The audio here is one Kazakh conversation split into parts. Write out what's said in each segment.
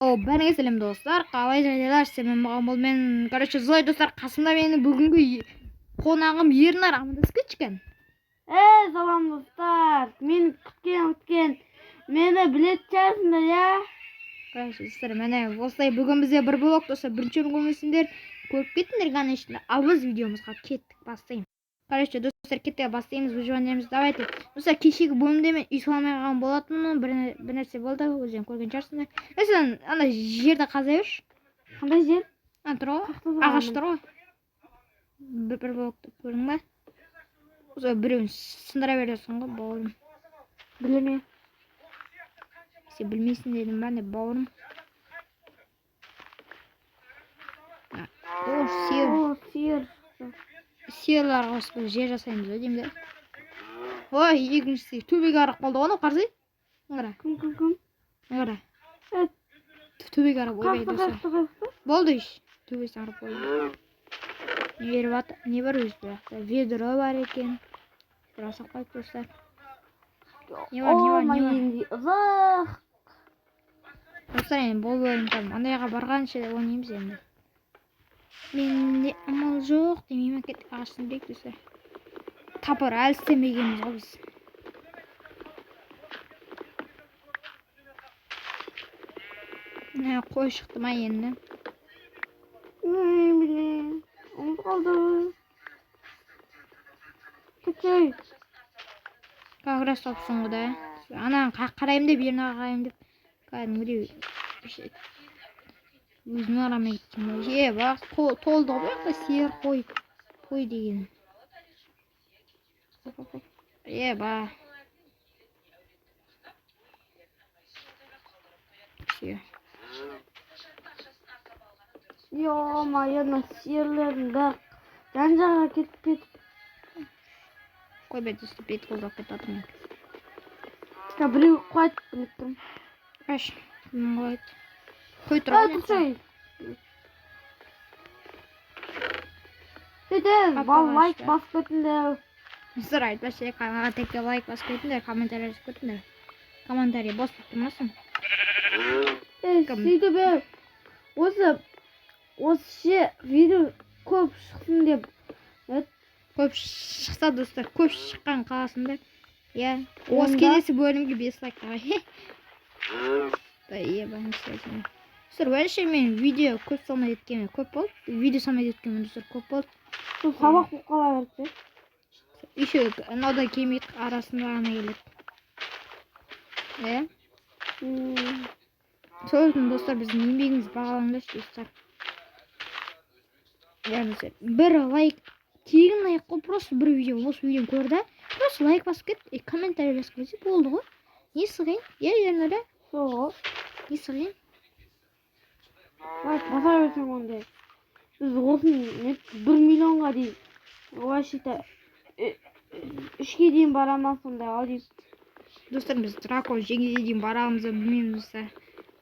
Бәріңе сәлем, достар! Қалай жағдайлар? Сіздермен маған бұл мен, короче, Зой, достар. Қасымда менің бүгінгі қонағым Ернар. Амандасып кетші кән. Ей, салам, достар! Мені күткен, мені білетін шығарсыңдар, иә? Короче, достар, міне, осылай бүгін бізде бір блок, достар. Бірінші орын көрмесеңдер, көріп кетіңдер конечно. Ал біз видеомызға кеттік, бастаймыз. Короче, достар, кеттік, бастаймыз выживаниеміз. Давайте, достар. Кешегі бөлімде мен үй салмай қалған болатынмын. бір нәрсе болды, өздерің көрген шығарсыңдар. Е, сен ана жерді қаза берші. Қандай жер? Ана тұр ғой. Қаяқта? Ағаш тұр ғой, бір блокты көрдің ба? Осы біреуін сындыра бересің ғой, бауырым. Білеме. Сен білмейсің дедім ба, не, бауырым? О, сиыр. О, сиыр. Сиырларға осы бір жер жасаймыз ғой деймін да. Ой, екінші сиыр төбеге қарап қалды ғой анау, қарасай, қара. Кім, кім, кім? Қара. Э. Төбеге қарап, ойбай. Қаяқта? Достар. Қаяқта, қаяқта? Болды, иш төбесіне қарап қойды. Не беріп жатыр? Не бар өзі бұл жақта? Ведро бар екен. Ведро қояйық, достар. Не бар, не О, бар, не бар? Маған ұзақ. Достар, енді бұл бөлім там андайға барғанша ойнаймыз енді. Менде амал жоқ демей ме? Кеттік, ағаш сындырайық, достар. Топор әлі істемегенбіз ғой біз. Міне, қой шықты ма енді? Ой, блин, ұмытып қалдым. Кетшей. Как раз топсың ғой да. Ананы қараймын деп, Ернаға қараймын деп, кәдімгідей өзіме қарамай кеттім ғой. Е, бақ, толды ғой бұл жақта сиыр, қой, қой деген. Оп, оп, оп. Е, ба. Все. Ё-моё, мына сиырлардың бәрі жан жағына кетіп кетіп. Қой, бет үсті бет қолдап кетіп жатырмын. Ка, біреу құлайды, біліп тұрмын. Қаш, кім құлайды? Қой тұр Ей, ғой мына жақта. тұрсай. Тез, Аппақ лайк ашты. басып кетіңдер. Достар, айтпақшы, каналға тек лайк басып кетіңдер, комментарий жазып кетіңдер. Комментарий бос болып тұрмасын. Ей, Кім? сөйтіп, ей, осы ше видео көп шықсын деп. Көп шықса, достар, көп шыққан қаласыңдар, иә. Осы Онда- келесі бөлімге 5 лайк. Да, ебать. Достар, вообще мен видео көп салмай кеткеніме көп болды, видео салмай кеткеніме, достар, көп болды. Сол сабақ болып қала берді. Еще анау да келмейді, арасында ғана келеді, иә. Сол үшін, достар, біздің еңбегімізді бағалаңдаршы, достар. Иә, достар, бір лайк, тегін лайк қой. Просто бір видео, осы видеоны көр да, просто лайк басып кет и комментарий жазып кетсе болды ғой. Несі қиын, иә, Ернар, иә? Сол ғой. Несі қиын? Лайк баса берсең, ондай біз осыны не 1 миллионға дейін, вообще-то үшке дейін бара ма сондай ау деймін. Достар, біз дракон жеңгеге дейін барамыз ба, білмейміз, достар,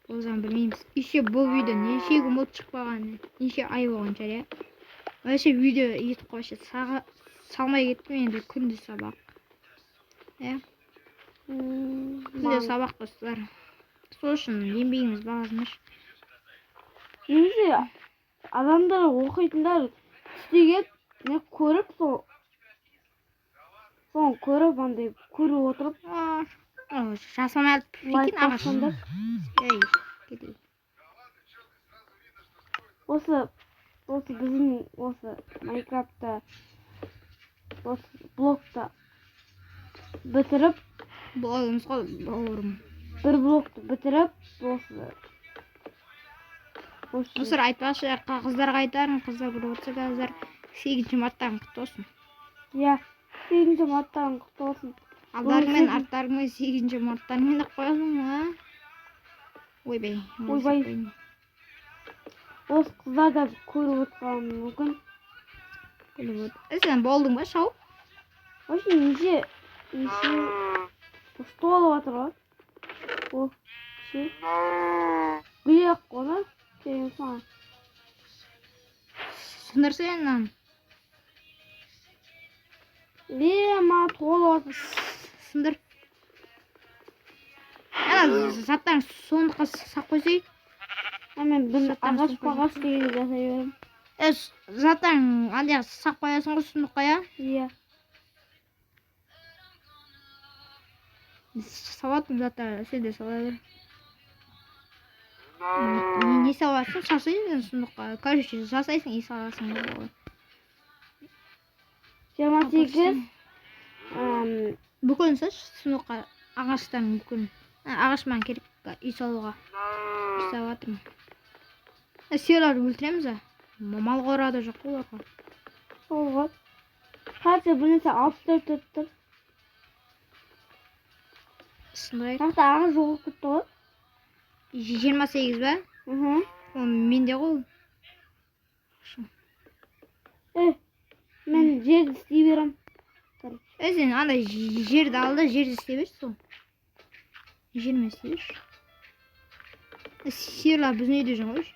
ол жағын білмейміз. Еще бұл видео неше күн болды шықпағаны, неше ай болған шығар, иә. Вообще видео етіп вообще салмай кеттім. Енді күнде сабақ, иә. Күнде сабақ, достар. Сол үшін еңбегіміз бағасындашы. Немесе адамдар, оқитындар түсте келіп не көріп, сол соны көріп, андай көріп отырып Жасамай алып лайк прикинь, ағаш. бассаңдар. Ей, кетейік. Осы біздің осы Майнкрафтта осы блокта бітіріп. Блогымыз ғой, бауырым. Бір блокты бітіріп, осы Достар, айтпақшы, қыздарға айтарым, қыздар көріп отырса қазір, 8 марттан құтты болсын. Иә, 8 марттан құтты болсын. Алдарыңмен, Бүгін арттарыңмен 8 марттарымен деп қоясың ғой. Ойбай. Ойбай. Осы қыздар да көріп отырған мүмкін. Күліп отыр. Е, сен болдың ба шауып? Вообще неше неше толып жатыр ғой. О, ше гүлек қой ма деген саған. Сындырсай мынаны. Е, ма, толып жатыр. Сындыр. Ана заттарын сондыққа сап қойсай. А мен бір Заттарың ағаш сумкаға пағаш деген жасай беремін. Е, заттарың андай сақ қоясың ғой сундукқа, иә? Иә. Салатын заттар сен де сала бер. Не саласың? Жасайсың сундукқа. Короче, жасайсың и саласың ғой. 28. Бүкілін салшы сундукқа, ағаштардың бүкілін. Ағаш маған керек үй салуға. Үй салып жатырмын. Сиырларды өлтіреміз а? Мал қорада жоқ қой оларға. Сол ғой. Қазір бір нәрсе 64 тұр. Сындырайық. Бірақ та ағаш жоғалып кетті ғой. 28 ба? Мхм. Ол менде ғой ол. Е, мен жерді істей беремін. Е, сен андай жерді ал да жерді істей берші сол. Жермен істей берші. Сиырлар біздің үйде жүр ғой.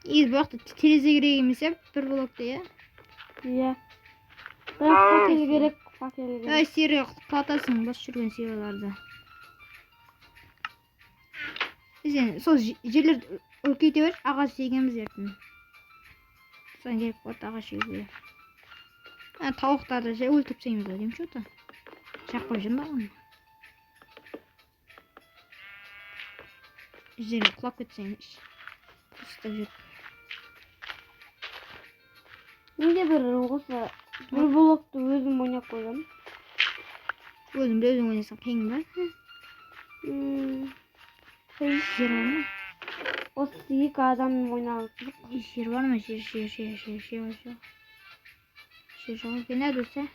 Негізі бұл жақта терезе керек емес иә, бір блокта иә. Иә. Бірақ факел керек, факел керек. Ей, сиырға құлатасың бас жүрген сиырларды. Сен сол жерлерді үлкейте бер, ағаш егеміз ертең. Содан керек болады ағаш егуге. Тауықтарды жай өлтіріп тастаймыз ғой деймін че-то. Жақпай жүрмін ба оны? Жерге құлап кетсең ұстап жүр. Менде бір осы бір блокты өзім ойнап қойдым. Өзің бір өзің ойнасаң қиын ба? Қиын. Жер бар ма? Осы екі адаммен ойнаған қызық. Жер бар ма? Жер, жер, жер, жер, жер, жер. Жер жоқ екен, ә, достар?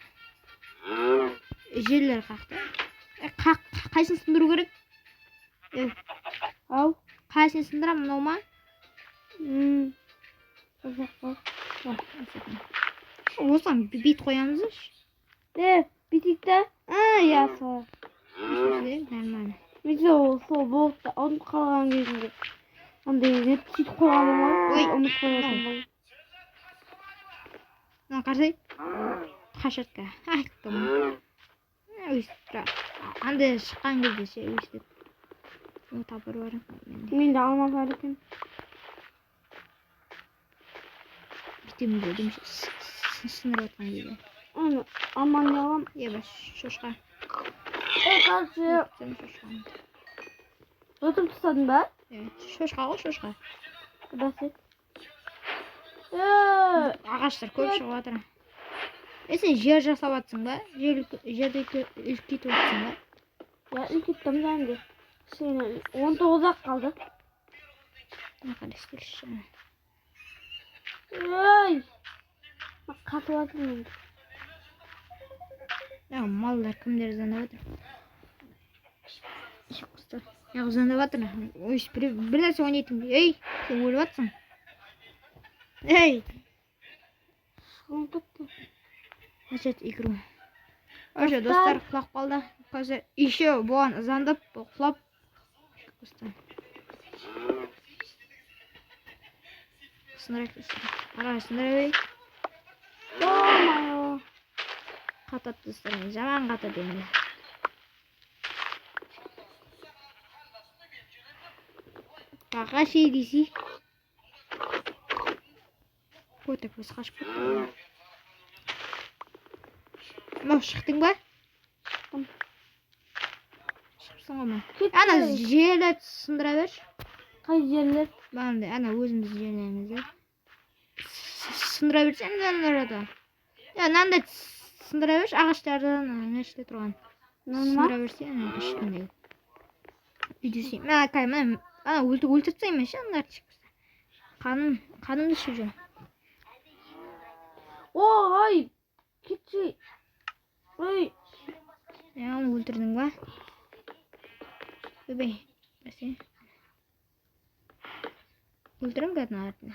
Жерлер қақты. Қайсысын сындыру керек? Ау. Қайсысын сындырамын, мынау ма? Қызық қой. Осыған бит қоямыз ба? Е, бүйтейік та. А, иә, солай. Нормально. Мен сол блокты ұмытып қалған кезімде андай не сөйтіп қойғаным ғой. Ой. Ұмытып қойғаным ғой. Мына қарасай. Қашатка. Айттым. Өйстіп бірақ андай шыққан кезде ше өйстіп. О, топор бар менде. Менде алма бар екен. Бүйтемін дедім ше, сындырып жатқан кезде. Оны алманы не аламын? Е, бас шошқа. Е, короче, Сен шошқаны. өтіп тастадың ба? Е, шошқа ғой, шошқа. Бәсе. Е, Ағаштар көп шығып жатыр. Е, сен жер жасап жатсың ба? Жерді үлкейтіп жатсың ба? Я үлкейттім және. Кішкене 19 ақ қалды. Мына қарай істейікші. Ей! Қатып жатырмын енді. Малдар кімдер звондап жатыр? Қыздар. Я звондап жатыр. Ой, бір нәрсе ойнайтын. Ей, сен өліп жатсың. Ей! Шығым кетті. Начать игру. Уже достар құлап қалды. Қазір еще бұған звондап құлап. Достар. Сындырайық, достар. Ара сындыра берейік. Ё-моё. Қатады достар, жаман қатады енді. Қақаши десе. Көтек өз қашып кетті. Мынау шықтың ба? Шықтым. Шықпсың ғой ма? Кетті. Ана жерді сындыра берші. Қай жерлер? Бағандай, ана өзіміздің жерлерімізді. Сындыра берсең мыналарды. Я мынандай сындыра берші ағаштарды ана іште тұрған. Мынаны ма? Сындыра берсең ана ішіндегі. Үйде сен. Мына қай мына ана өлтіріп тастаймын ше аналарды. Қанымды ішіп жүр. Ой, кетші. Ой, Е, оны өлтірдің ба? Ойбай, бәсе. Өлтірем қазір мыналарды.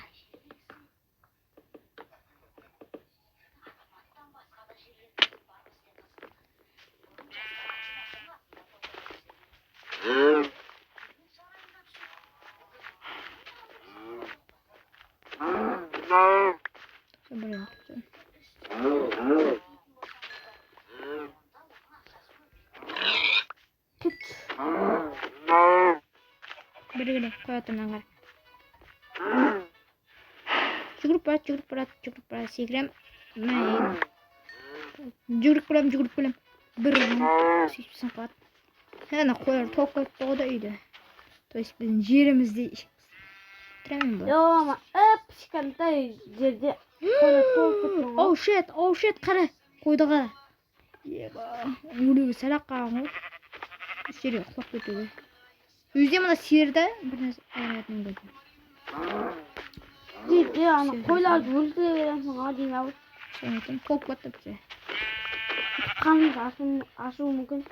Бір өлтірдім. кетші. Бір керек қоя тұр мынаны қара. Жүгіріп барады, жүгіріп барады, жүгіріп барады. Секірем. Мә, жүгіріп келемін, жүгіріп келемін. Бір сөйтіп сынып қалады. Ана қойлар толып кетті ғой да үйде. То есть біздің жерімізде тұрамын ба? Ё-ма, ып кішкентай жерде қойлар толып кеткен ғой. Oh shit, oh shit, қара. Қойды қара. Еба, өлуге сәл ақ қалған ғой. Жерге құлап кетуге. Өзде мына сиырда бір нәрсе айыратын мүмкін. Жерде ана қойларды өлтіре бересің ғой деймін ау. Соны айтамын, толып кетті бізде. Қанымыз ашуы мүмкін.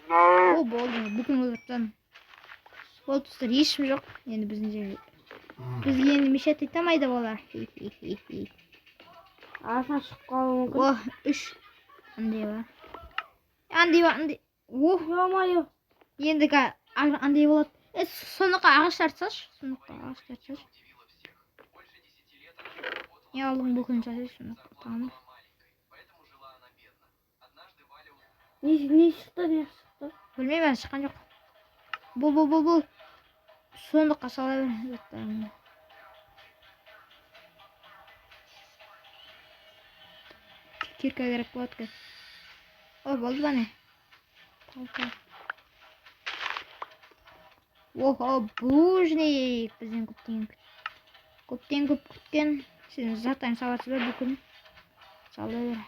О, болды, бүкіл өлтіріп тастадым. Болды, достар, ешкім жоқ. Енді біздің жерге. Бізге енді мешать ете алмайды олар. Арасынан шығып қалуы мүмкін. О, үш. Андай бар. Андай бар, андай. О, Ё-моё. енді андай болады. Е, сонықа ағаштарды салшы. Сонықа ағаштарды салшы. Не алдың бүкілін салшы, сонықа. Tamam. Не шықты, не шықты? Білмеймін, әлі шыққан жоқ. Бол, бол, бол, бол. Сондыққа сала бер заттарыңды. Кирка керек болады қазір. Ой, болды ба не? Палка. Охо, булыжник. Бізден көптен көп күткен. Сен заттарыңды саласыз ба бүкіл? Сала бер.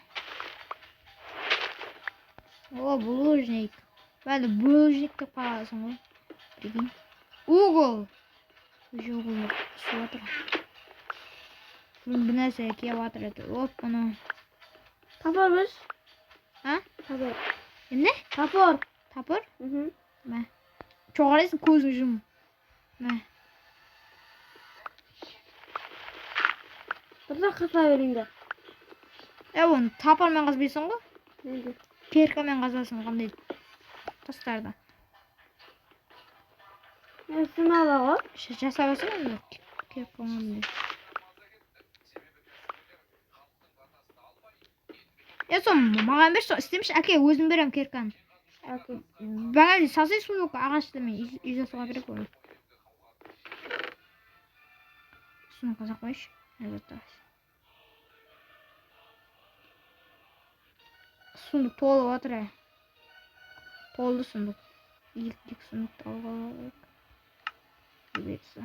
О, булыжник. Бәлі булыжник деп қаласың ғой. Прикинь. Угол. Уже угол түсіп жатыр. Бір нәрсе келіп жатыр еді. Оп, анау. Топор берші. А? Топор. Не? Топор. Топор? Мхм. Мә. Жоғарайсың, көзің жұм. Мә. Дұрыс қаза берейін де. Е, оны топормен қазбайсың ғой. Енді. Перкамен қазасың қандай тастарды. Е, сынады ғой. Жасап алсаң енді киркамен. Е, соны маған берші, соны істемеші. Әке, өзім беремін кирканы. Әке. Маған салсай сундук ағашты мен үй жасауға керек оны. Сундук қазақ қойшы. Сундук толып жатыр, ә. Толды сундук. Екі сундукты алуға керек. Бұйыртса.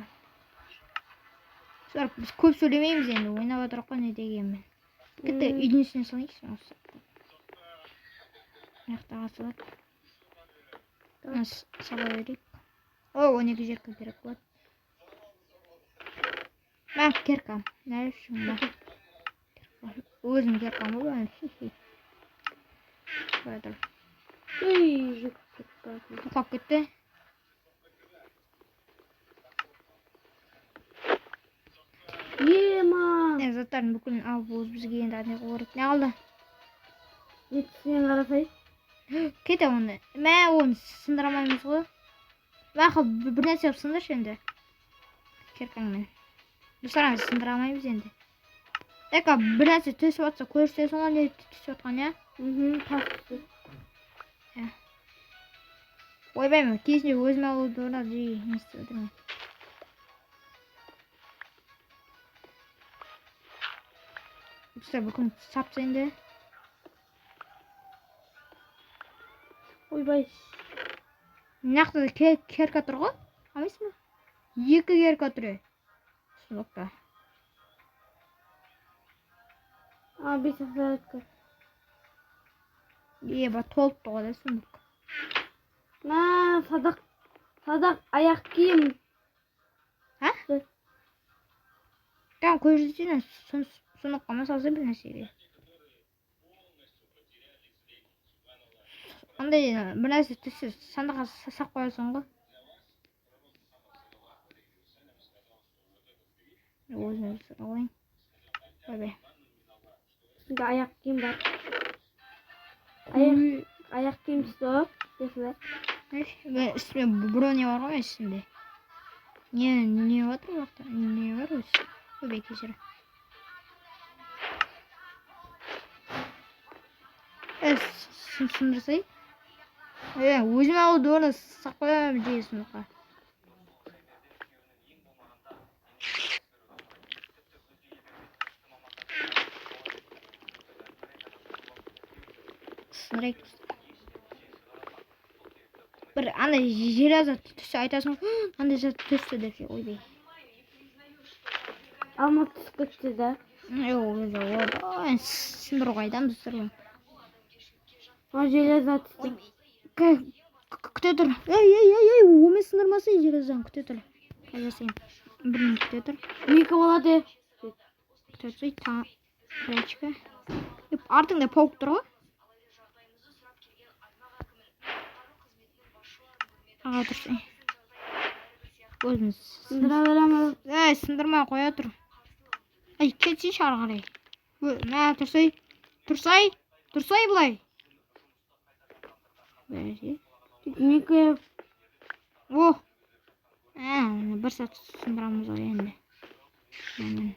Достар, біз көп сөйлемейміз енді, ойнап отырық қой не дегенмен. Кетті, үйдің үстіне салайықшы осы. Мына жақта салады. Мына сала берейік. О, 12 жерге керек болады. Мә, кирка. Мә, мә. Өзім киркам ғой, бәрі. Хи-хи. Қоя тұр. Үй, жүк кетті. Құлап кетті. Ема. Не, заттардың бүкілін алып өз бізге енді андай қылу керек. Не қалды? Жетісінен қарасай. Кет оны. Мә, оны сындыра алмаймыз ғой. Мақұл, бір нәрсе қылып сындыршы енді. Киркаңмен. Достар, біз сындыра алмаймыз енді. Эка, бір нәрсе түсіп жатса, көрсетесің ғой, не түсіп жатқан, иә? Мхм, тас түсті. Иә. Ойбай, мен кезінде өзім алуды ойлап жиі не істеп отырмын. Достар, бүкіл сап енді. Ойбай. Мына жақта да керка тұр ғой. Алмайсың ба? Екі керка тұр, ей. Сундукта. А, бес зарядка. Е, ба, толып тұр ғой да сундук. Мә, садақ, садақ, аяқ киім. А? Там көрсетейін, сундукқа ма салса бір нәрсеге. Андай бір нәрсе түссе, сандыққа сап қоясың ғой. Өзім алайын. Ойбай. Үстінде аяқ киім бар. Аяқ киім түсті ғой, десіңдер. Ой, үстіме броня бар ғой үстімде. Не бар бұл жақта? Не бар өзі? Ойбай, кешір. Сындырсай. Өзім алуды орны сақ қоямын жей сундукқа. Сындырайық, достар. Бір андай железо түссе айтасың ғой, андай зат түсті деп ше, ойбай. Алмаз түсіп кетті да. Жоқ, ойбай, сындыру қайдан, достар, оны? А, железо түсті. Күте тұр. Ей, ей, ей, ей, онымен сындырмасай железоны, күте тұр. Қазір жасайын. Бір минут күте тұр. Менікі болады. Күте тұрсай, речка. Еп, артыңда паук тұр ғой. Аға, тұрсай. Өзіміз Сындыра беремін. Ей, сындырмай қоя тұр. Ай, кетсейші ары қарай. Мә, тұрсай. Тұрсай. Тұрсай былай. Бәсе. Менікі. О! Ә, бір сәт сындырамыз ғой енді. Міне.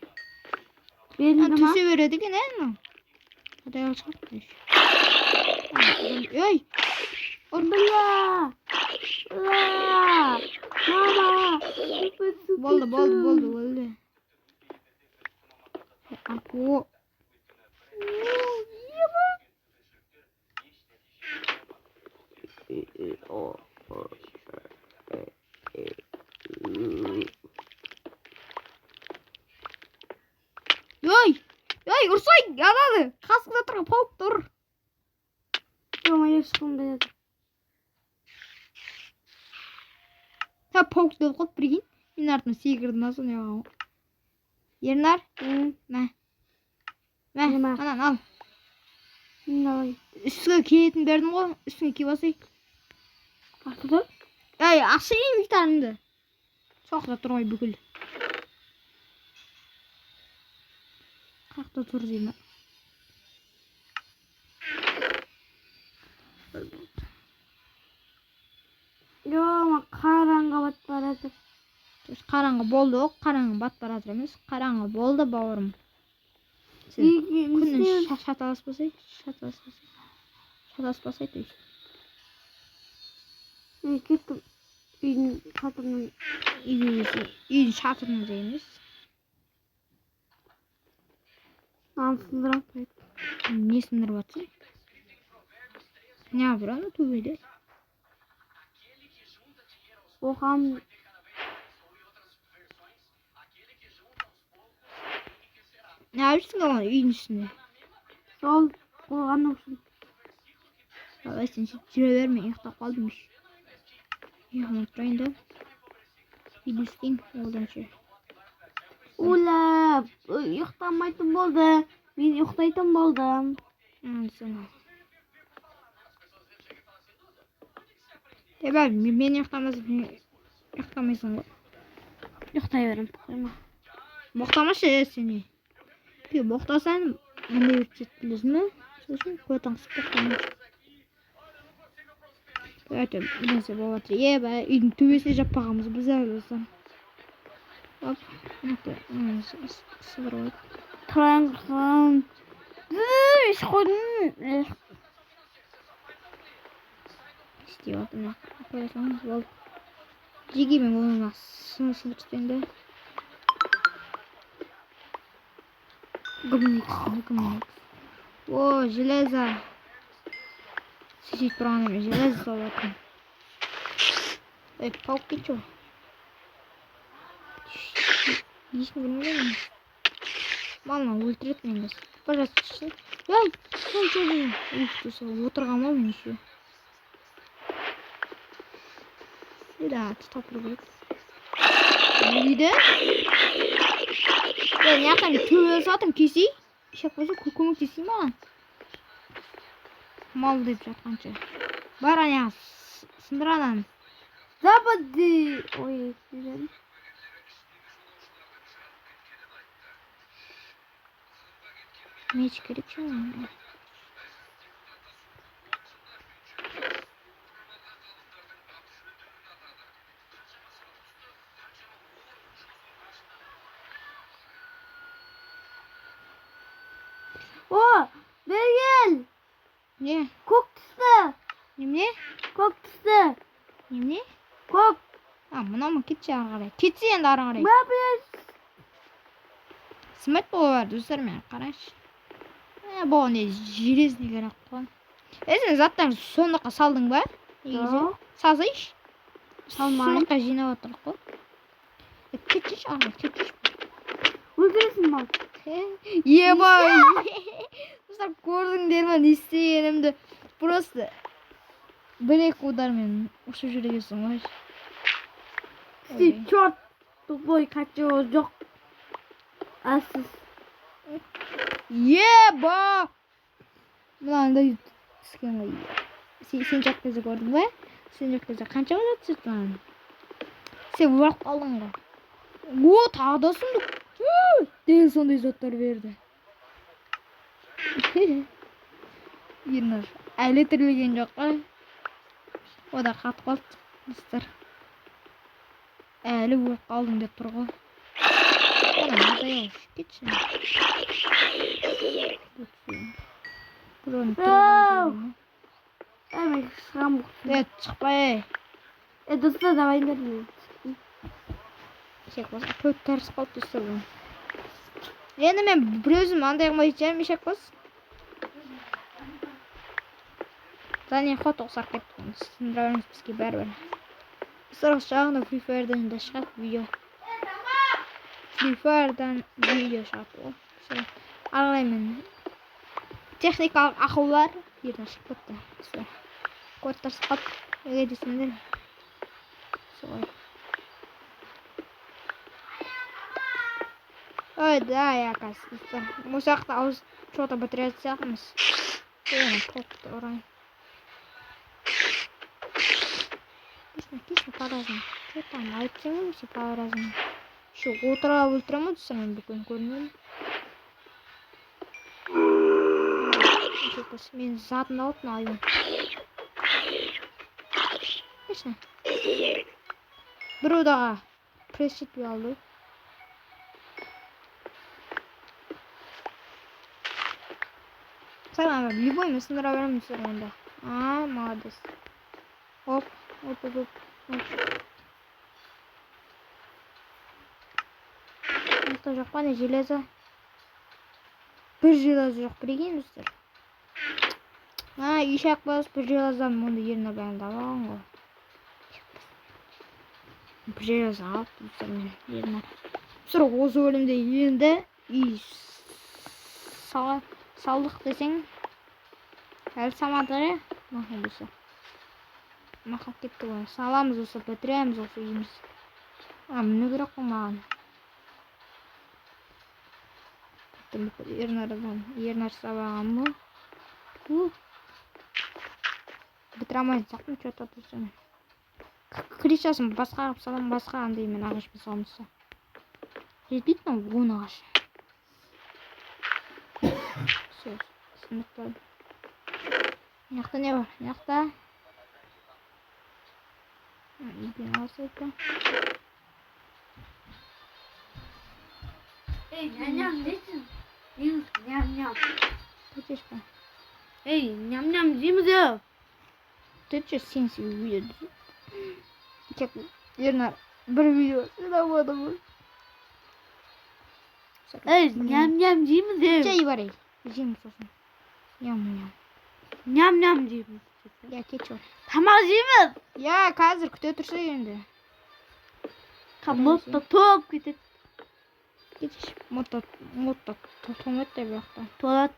Берілді ма? Түсе береді екен, ә, мынау. Құдай алып шығады. Ей! Бля! Бля! Мама! Болды, болды, болды, болды. О. Ей! Ей, ұрсай, ананы! Қасыңда тұрған паук тұр. Ё-моё, ешкім біледі. Та паук деп қалды, прикинь. Мен артымнан секірді ма, соны ғой. Ернар, мә. Мә, Нема? ананы ал. Давай. Үстіңе киетін бердім ғой, үстіңе киіп алсай. Артыда? Ей, ақша инвентарыңды. Соқта тұр ғой бүкіл. Қаяқта тұр деймін. Ё, қараңғы батып барады. То есть қараңғы болды ғой, қараңғы батып бара жатыр емес, қараңғы болды, бауырым. Сен күннен шатаспасай, шатаспасай. Шатаспасай, то есть. Мен кеттім. Үйдің шатырының. Үйге, үйдің шатырының емес. Нан сындырып. Не сындырып жатсың? Не бар ана төбеде? Оған Не жүрсің ана үйдің ішінде? Сол қорғану үшін. Давай, сен сөйтіп жүре бер, мен ұйықтап қалдым. Ұйқымнан тұрайын да. Үйде істейін оданша. Ула, ұйықтамайтын болды. Мен ұйықтайтын болдым. Сен. Ебә, мен ұйықтамасам, сен ұйықтамайсың ғой. Ұйықтай беремін, қойма. Боқтамашы, е, сен. Тек боқтасаң, мындай өтіп кетеді, білесің бе? Сосын көтің қысып боқтамайсың. Әйтеуір бір нәрсе болып жатыр. Ебә, үйдің төбесіне жаппағанбыз біз әлі болса. Оп, мына сындырып алайық. Тұрайын құрсын. Іш қойдым. Істеп жатыр, мына қоя саламыз, болды. Жеке мен оны мына сындырып тастайын да. Гымникс, гымникс. О, железо. Сөйтіп тұрған емес, железо салып жатырмын. Ей, паук кетші ғой. Ешкім көрмеген мені. Мама өлтіреді мені қазір. Пожалуйста, шықсын. Ей, ей, ей, ей. Ух, достар, отырған ғой мен еще. Да, ұстап тұру керек. Не дейді? Е, мына жақтан төбелесіп жатырмын, келсей. Ішек болса көмектесейін маған. Мал деп жатқанша. Бар ана, сындыр ананы. Запади. Ой, не дедім? Меч керек ше маған. О, бері кел. Не? Көк түсті. Немене? Көк түсті. Немене? Көк. А, мынау ма? Кетші ары қарай. Кетсе енді ары қарай. Мә, білесіз. Смет бола бер, достар, мен қарашы. Ә, бұған не железный керек қой. Сен заттарын сондыққа салдың ба? Негізі. Жоқ. Салсайшы. Салмаймын. Сондыққа жинап отырмық қой. Кетші, ана, кетші. Өлтіресің мал. Ебай. Достар, көрдіңдер ма не істегенімді? Просто бір-екі удармен ұшып жүргенсің ғой. Ты черт тупой качок жоқ. Әлсіз. Еба! Мынандай түскен ғой. Сен жоқ кезде көрдің бе? Сен жоқ кезде қанша удар түсті маған? Сен өліп қалдың ғой. О, тағы да сұмдық. Дәл сондай заттар берді. Ернар әлі тірілген жоқ қой. О да қатып қалды, достар. Әлі өліп қалдың деп тұр ғой. Ана, надоел, кетші. Біреуін Ау! Мен шығамын. Шықпай. Достар, давай мен. Шек болса, төрт тәріс қалды, достар, бұның. Енді мен бір өзім андай қылмай жетемін, ешек бос. Задний ход ұқсап кетті. Сындыра береміз бізге бәрібір. Достар, осы жағында Free Fire'дан да шығады видео. Free Fire'дан видео шығады ғой. Сол. Ары қарай мен техникалық ақаулар жерден шығып кетті. Достар. Кодтар шығып қалды. Неге десеңдер. Солай. Ой, да, я, оказывается. Осы жақта ауыз что-то бітіретін сияқтымыз. Топты ұрайын. Кисна, кисна, по-разному. Что там, айтсаң вообще по-разному. Еще отыра өлтіре ма достар, мен бүкіл көрмедім. Мен затын алып мына аюн. Кисна. Бір одаға пресс жетпей қалды. Саған любой мен сындыра беремін достар онда. А, молодец. Оп, оп, оп, оп, оп. Мына жоқ па, не железо? Бір железо жоқ, прикинь, достар. А, ишак бас, бір железодан мұнда еріне бәрін алған ғой. Бір железо алып, достар, мен еріне. Достар, осы бөлімде енді үй салдық десең, әлі салмадық, иә? Мақұл болса. Мақұл кетті ғой. Саламыз осы, бітіреміз осы үйіміз. А, міну керек қой маған. Ернардан, Ернар сабағым бұл. Бітіре алмайтын сияқтымын, чё-то достар. Крышасын басқа қылып саламын, басқа андай мен ағашпен саламын достар. Жетпейді мынау 10 ағаш. Всё, сынып қалды. Мына жақта не бар? Мына жақта үйден алса екен. Ей, ням-ням дейсің? Ням-ням. Кетеш пе? Ей, ням-ням дейміз е. Ты че, сен видео? Тек Ернар бір видео сыйлап ғой. Ей, ням-ням дейміз е. Жей бар, ей. Жейміз сосын. Ням-ням. Ням-ням дейміз. Я кетші. Тамақ жейміз. Я қазір күте тұрса енді. Мод та толып кетеді. Кетші. Мод та толмайды да бұл жақта. Толады.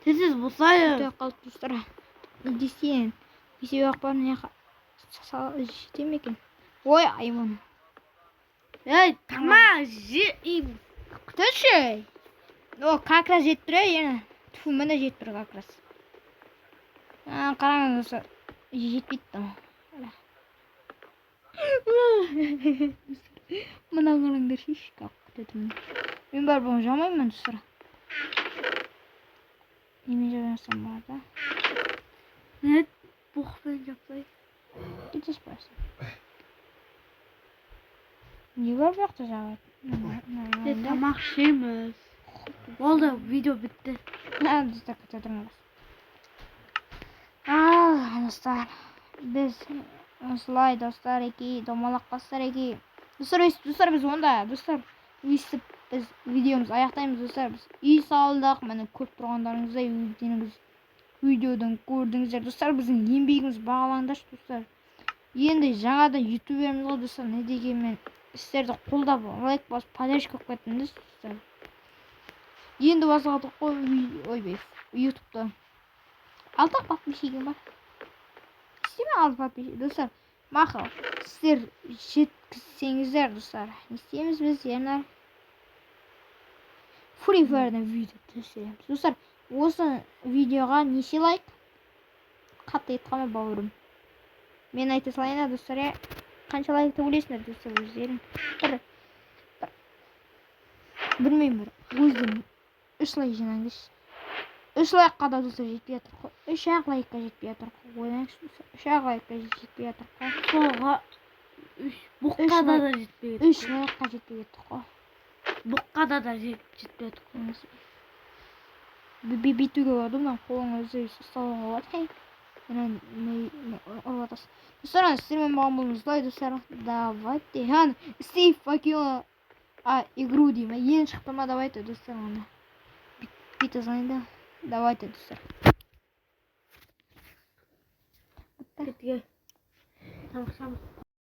Тез-тез болсайын. Күте қалды, достар. Не десең? Бесеу ақ бар, мына жаққа жете ме екен? Ой, айван. Ей, тамақ жейміз. Күтеші. О, как раз жетіп тұр, енді. Тфу, міне жетіп тұр как раз. А, қараңыз, достар. Жетпейді там. Мына қараңдар, шишка күте тұрмын. Мен барып оны жамаймын, достар. Немен жамасам болады? Не, боқпен жапсай. Кетесіз барсың. Не бар бұл жақта жабады? Тамақ ішеміз. Болды, видео бітті. Достар, күте тұрыңыз. Ал, достар, біз Осылай, достар, еки, домалақ бастар, еки. Достар, өйстіп, достар, біз онда, достар, өйстіп біз видеомызды аяқтаймыз, достар. Біз үй салдық, міне, көріп тұрғандарыңыздай, өздеріңіз видеодан көрдіңіздер. Достар, біздің еңбегіміз бағалаңдаршы, достар. Енді жаңадан ютуберміз ғой, достар, не дегенмен сіздерді қолдап, лайк басып, поддержка қылып кеттіңіз, достар. Енді бастадық қой, ойбай, ютубта. 6 подписчигім бар. Істеме 6 подписчик, достар. Мақұл, сіздер жеткізсеңіздер, достар. Не істейміз біз, Ернар? Free Fire'дан видео түсіреміз. Достар, осы видеоға неше лайк? Қатты кетіп қалма, бауырым. Мен айта салайын, достар, иә. Қанша лайк деп ойлайсыңдар, достар, өздерің? Бір, білмеймін, бір өзім 3 лайк жинаңызшы. 3 лайкқа да, достар, жетпей жатыр қой. 3 ақ лайкқа жетпей жатыр қой. Ойлаңызшы, достар, 3 ақ лайкқа жетпей жатыр қой. Соға үш бұққа да лайк. да жетпей 3 кетті. лайкқа жетпей кеттік қой. Бұққа да жетпей кетті. Бүйтуге болады, мына қолыңа өзі ұстауға болады. Хей. Мына не ұрып жатасың. Достар, ана сіздермен болған болыңыз. Достар, давайте. Хан, Стив покинула игру деймін. Енді шықты ма, давайте, достар, оны. Бүйте салайын да. Давайте, достар. Кетті. Тамақ ішеміз.